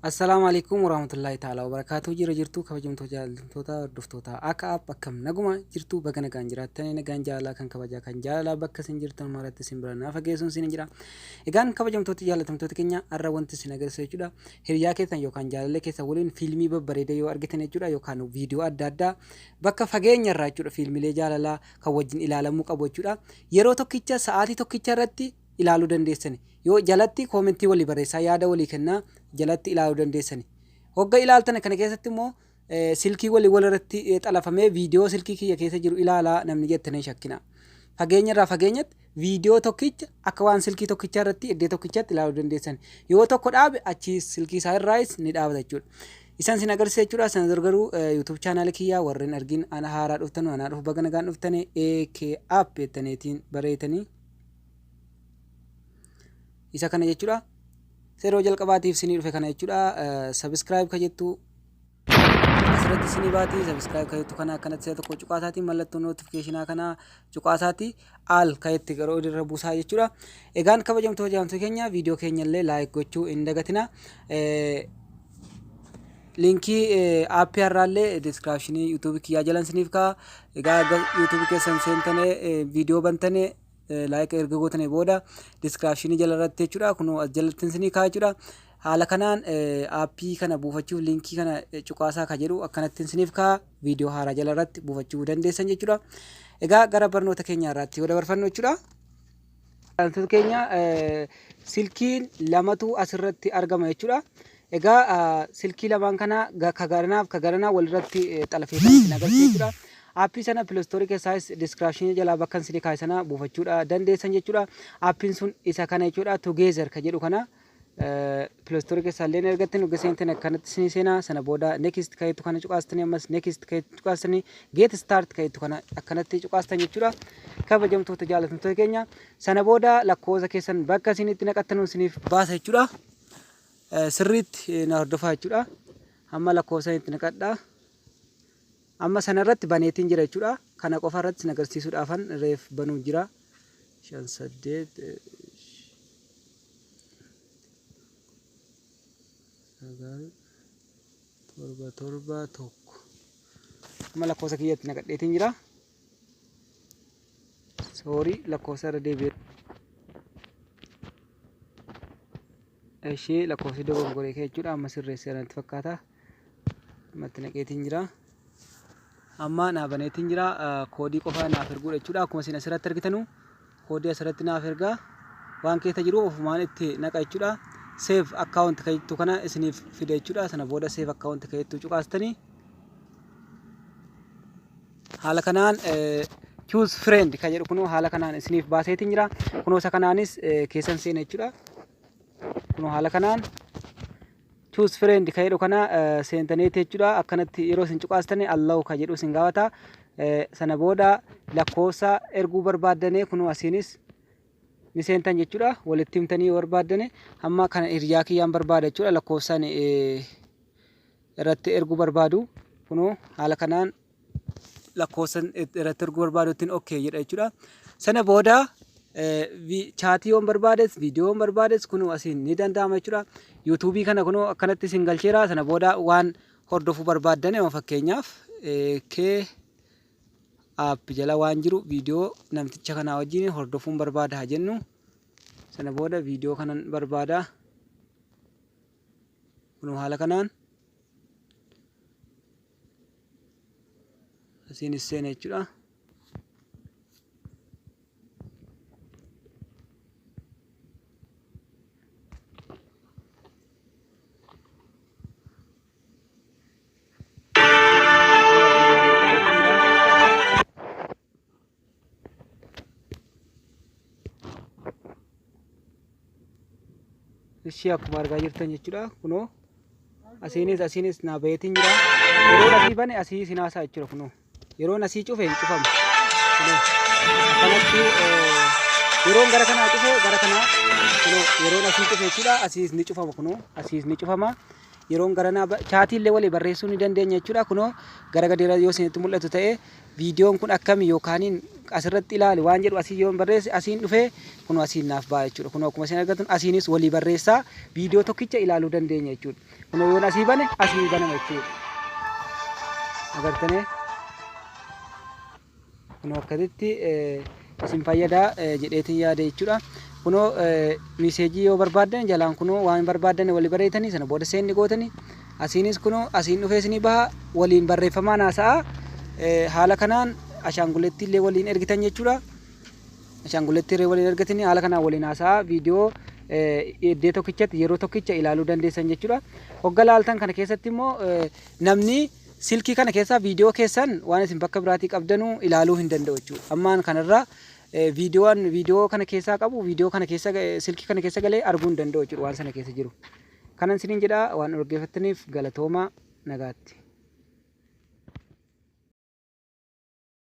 Assalaamu alaikum warahmatullahi ta'ala wabarakaatuh. Jira jirtuu kabajamtoota, jaallatamtoota, hordoftoota akka app, akkam naguma jirtuu? Baga nagaan jiraattanii, nagaan jaalalaa kan kabajaa kan jaalalaa bakka isin jirtan maratti isin bira naa fageessuun isin jira. Egaan kabajamtoota, jaallatamtoota keenya, har'a wanti isin agarsiisu jechuudha, hiriyaa keessan yookaan jaalallee keessan waliin fiilmii babbareeda yoo argitan jechuudha, yookaan viidiyoo adda addaa bakka fageenya irraa jechuudha, fiilmilee jaalalaa kan wajjin ilaalamuu qabu jechuudha, yeroo tokkicha sa'aatii tokkicha irratti ilaaluu dandeessani. Yoo jalatti koomentii walii barreessaa, yaada walii kennaa jalatti ilaaluu dandeessani. Hogga ilaaltan kana keessatti immoo silkii walii wal irratti xalafamee viidiyoo silkii kiyya keessa jiru ilaalaa namni jettanii shakkina. Fageenya irraa fageenyatti viidiyoo tokkicha akka waan silkii tokkicha irratti iddoo tokkichatti ilaaluu dandeessan. Yoo tokko dhaabe, achi silkii isaa irraayis ni dhaabata jechuudha. Isan sin agarsiisa jechuudha. Sana dura garuu YouTube chaanaala kiyyaa warreen argin ana haaraa dhuftan, anaa dhufu, baga nagaan dhuftanii. AK app jettaniitiin bareetanii isa kana jechuudha. Yeroo jalqabaatiif sinii dhufe kana jechuudha. Subscribe ka jettu asirratti sinii baati. Subscribe ka jettu kana akkanatti si'a tokko cuqaasaati, mallattoo notificationaa kana cuqaasaati, all ka jetti garuu irra buusaa jechuudha. Egaan kabajamtoota, jaamtota keenya, viidiyoo keenya illee like gochuu hin dagatina. Linkii aappii har'aallee descriptionii yuutuubii kiyyaa jalan siniif ka'a. Egaa yuutuubii keessan seentanii viidiyoo bantanii like erga gootanii booda descriptionii jala irratti jechuudha. Kunoo as jalatti isinii ka'a jechuudha. Haala kanaan aappii kana buufachuuf linkii kana cuqaasaa ka jedhu akkanatti isiniif ka'a. Viidiyoo haaraa jala irratti buufachuu dandeessan jechuudha. Egaa gara barnoota keenya irraatti yoo dabarfannu jechuudha. Wantoota keenya silkiin lamatu asirratti argama jechuudha. Egaa silkii lamaan kana ka garanaaf ka garanaa walirratti xalafeetan isin agarsiisa jechuudha. Aappii sana Play Store keessaas descriptionii jalaa bakka isin kaa'e sana buufachuudha dandeessan jechuudha. Aappiin sun isa kana jechuudha. Together ka jedhu kana Play Store keessaa illee ni argattan. Erga seentan akkanatti isinii seenaa. Sana booda next ka jettu kana cuqaastanii, ammas next ka jettu cuqaastanii, get start ka jettu kana akkanatti cuqaastan jechuudha. Kabajamtoota, jaallatamtoota keenya, sana booda lakkoofsa keessan bakka isin itti naqattan isiniif baasa jechuudha. Sirriitti na hordofaa jechuudha. Amma lakkoofsa itti naqadha. Amma sana irratti baneetiin jira jechuudha. Kana qofa irratti isin agarsiisuudhaafan reef banuu jira. 5 8 9 7 7 1. Amma lakkoofsa kiyyatti naqadheetiin jira. Sorry, lakkoofsa irra deebi'ee. Ishee lakkoofsi dogongoree kee jechuudha. Amma sirreessee natti fakkaata. Ammatti naqeetiin jira. Amma naa baneetiin jira. Koodii qofa naaf erguudha jechuudha. Akkuma isin asirratti argitanu koodii asirratti naaf ergaa. Waan keessa jiru ofumaan itti naqa jechuudha. Save account kan jettu kana isiniif fida jechuudha. Sana booda save account kan jettu cuqaastanii haala kanaan choose friend kan jedhu kunoo haala kanaan isiniif baaseetiin jira. Kunoo isa kanaanis keessan seena jechuudha. Kunoo haala kanaan choose friend kan jedhu kana seentaniiti jechuudha. Akkanatti yeroo isin cuqaastanii allow kan jedhu isin gaafata. Sana booda lakkoofsa erguu barbaaddanii kunoo asiinis ni seentan jechuudha. Walitti himtanii yoo barbaaddane, amma kana hiriyaa kiyyaan barbaada jechuudha. Lakkoofsaan irratti erguu barbaadu kunoo haala kanaan lakkoofsa irratti erguu barbaadu ittiin okay jedha jechuudha. Sana booda chaatii yoon barbaades, viidiyoo yoon barbaades kunoo asiin ni danda'ama jechuudha. Yuutuubii kana kunoo akkanatti isin galcheera. Sana booda waan hordofuu barbaaddan, fakkeenyaaf kee app jala waan jiru viidiyoo namticha kanaa wajjin hordofuun barbaada haa jennu. Sana booda viidiyoo kanan barbaada. Kunoo haala kanaan asiinis seena jechuudha. Ishii akkuma argaa jirtan jechuudha. Kunoo asiinis naa baheetiin jira. Yeroon asii bane asii isin haasaa jechuudha kunoo. Yeroon asii cufe hin cufamu. Kunoo akkanatti yeroon gara kanaa cufe gara kanaa, kunoo yeroon asii cufe jechuudha, asiis ni cufama, kunoo asiis ni cufama. Yeroon garanaa chatii illee walii barreessuu ni dandeenya jechuudha. Kunoo gara gadiirra yoo isinitti mul'atu ta'e, viidiyoon kun akkami yookaaniin asirratti ilaali waan jedhu asii yoo barreesse, asiin dhufee kunoo asiin naaf ba'a jechuudha. Kunoo akkuma isin argattan asiinis walii barreessaa viidiyoo tokkicha ilaaluu dandeenya jechuudha. Kunoo yoon asii bane, asii banama jechuudha. Agartanii, kunoo akkasitti isin fayyadaa jedheetiin yaada jechuudha. Kunoo message yoo barbaaddan jalaan kunoo waan barbaaddan walii barreessanii sana booda send gootanii, asiinis kunoo asiin dhufee isinii baha, waliin barreeffamaan haasa'a. Haala kanaan ashaanguleetti illee waliin ergitan jechuudha. Ashaanguleetti illee waliin ergatanii haala kanaan waliin haasa'a, viidiyoo iddoo tokkichatti yeroo tokkicha ilaaluu dandeessan jechuudha. Hogga laaltan kana keessatti immoo namni silkii kana keessaa viidiyoo keessan waan isin bakka biraatii qabdanuu ilaaluu hin danda'u jechuudha. Ammaan kanarraa viidiyoon viidiyoo kana keessaa qabu viidiyoo kana keessa silkii kana keessa galee arguu hin danda'u jechuudha waan sana keessa jiru. Kanan isiniin jedha, waan dhaggeeffattaniif galatoomaa, nagaatti.